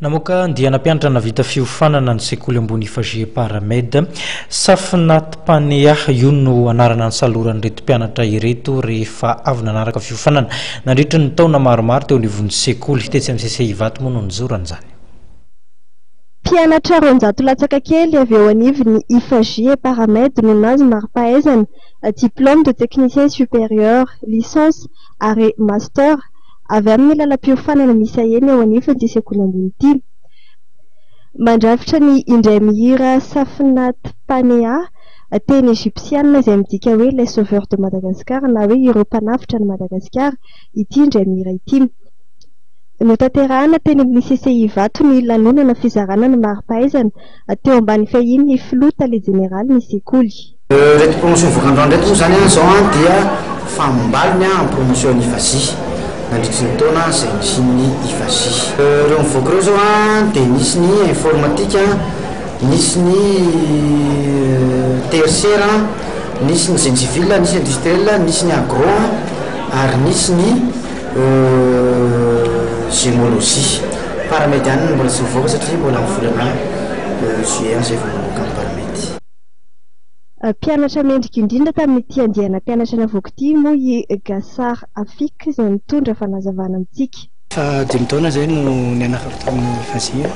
Namoaka andiana mpianatra nahavita fiofanana ny sekoly ambony Ifagie Paramed. Safnat Paneah, io no anarana nisaloran'ireto mpianatra ireto rehefa avy nanaraka fiofanana nandritry ny taona maromaro teo anivon'ny sekoly. Tetsy amin'ny CCI Ivato moa no nijorany izany. Mpianatra 200 latsaka kely avy eo anivon'ny Ifagie Paramed no nahazo mari-pahaizana, diplôme de technicien supérieur, licence ary master, avy amin'ny lalam-piofanana miisa enina eo anivon'ity sekoly ambony ity. Mandrafitra ny indray mihira Safnat Panea, teny Egyptiana izay midika hoe Les Sauveurs de Madagascar na hoe Ireo Mpanavotra an'i Madagasikara, ity indray mihira ity. Notanterahina teny amin'ny CCI Ivato ny lanonana fizarana ny mari-pahaizana, teo ambany fiahian'ny Filoha Tale Jeneralin'ny sekoly. Ireto promotion mivoaka androany ireto moa izany an, izao an dia fahambalony an amin'ny promotion ny IFAZI nandritry ny taona izay nisian'ny IFAZI. Ireo mivoaka ireo izao an dia nisy ny informatique, nisy ny tertiaire, nisy ny génie civil, nisy ny industriel, nisy ny agro ary nisy ny gémologie. Paramed ihany no mbola tsy nivoaka satria mbola amin'ny volana juillet any izay vao mamoaka ny paramed. Mpianatra mendrika indrindra tamin'ity andiana mpianatra navoaka ity moa i Gassar Afik izay mitondra fanazavana amintsika. Efa dimy taona izay no nianarako tamin'ny Fazia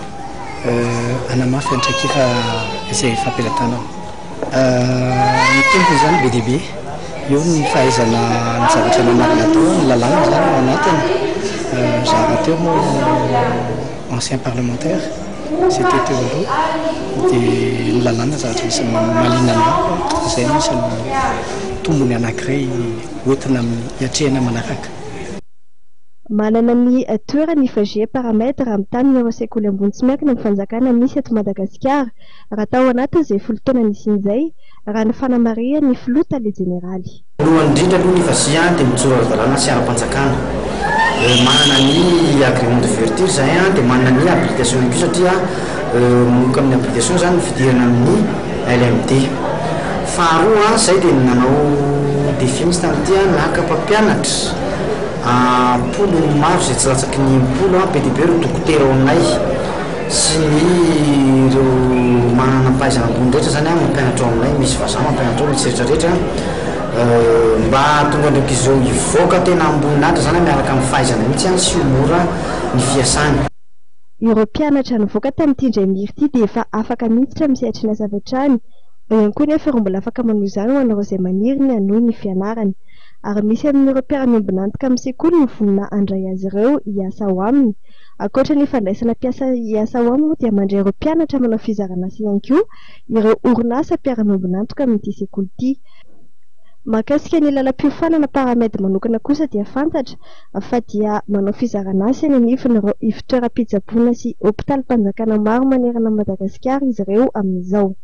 hanamafy ny traikefa izay fampielatanana. Ny tombony izany be dia be, eo ny fahaizana ny zavatra nianarana tao, ny lalàna izany ao anatiny, za rahateo moa. ancien parlementaire izay teo teo aloha dia ny lalàna zavatra anisan'ny mahaliana anah izay no anisan'ny tombony anankiray hoentina amin'ny hiatrehana manaraka. Manana ny toerany i Fagie Paramed raha mitaha amin'ireo sekoly ambony tsy miankina amin'ny fanjakana misy eto Madagasikara, raha tao anatin'izay folo taona nisiany izay, raha ny fanamarihan'ny filoha tale jeneraly. Voalohany indrindra aloha ny Fazia dia mijoro ara-dalàna sy ara-panjakana. Manana ny agrément d'ouverture izahay dia manana ny habilitation ihany koa satria manomboka amin'ny habilitation izany ny fidirana amin'ny LMD. Faharoa, izay dia nanao défi mihitsy tamin'ity naka mpampianatra am-polony maro izay tsy latsaky ny 60, be dia be ireo dokotera ao aminay. sy ny ireo manam-pahaizana ambony rehetra zany an mampianatra ao aminay, misy vazaha mampianatra ao, misy rehetra rehetra mba hahatonga an'ireo ankizy ireo hivoaka tena ambonin'Atra zany an miaraka amin'ny fahaizana mihitsy an sy ho mora ny fiasany. Ireo mpianatra nivoaka tamin'ity indray mihira ity dia efa afaka miditra amin'ny sehatry ny asa avy hatrany. Eo ihany koa nefa ireo mbola afaka manohy izany ho an'ireo izay maniry ny hanohy ny fianarany. Ary misy amin'ireo mpiara-miombon'antoka amin'ny sekoly no vonona handray azy ireo hiasa ao aminy. Ankoatra ny fandraisana mpiasa hiasa ao aminy moa dia mandray ireo mpianatra manao fizaran'asa ihany koa ireo orinasa mpiara-miombon'antoka amin'ity sekoly ity. Mahakasika ny lalam-piofanana Paramed manokana kosa dia fantatra fa dia manao fizaran'asa eny anivon'ireo ivotoeram-pitsaboana sy hopitalim-panjakana maro manerana an'i Madagasikara izy ireo amin'izao.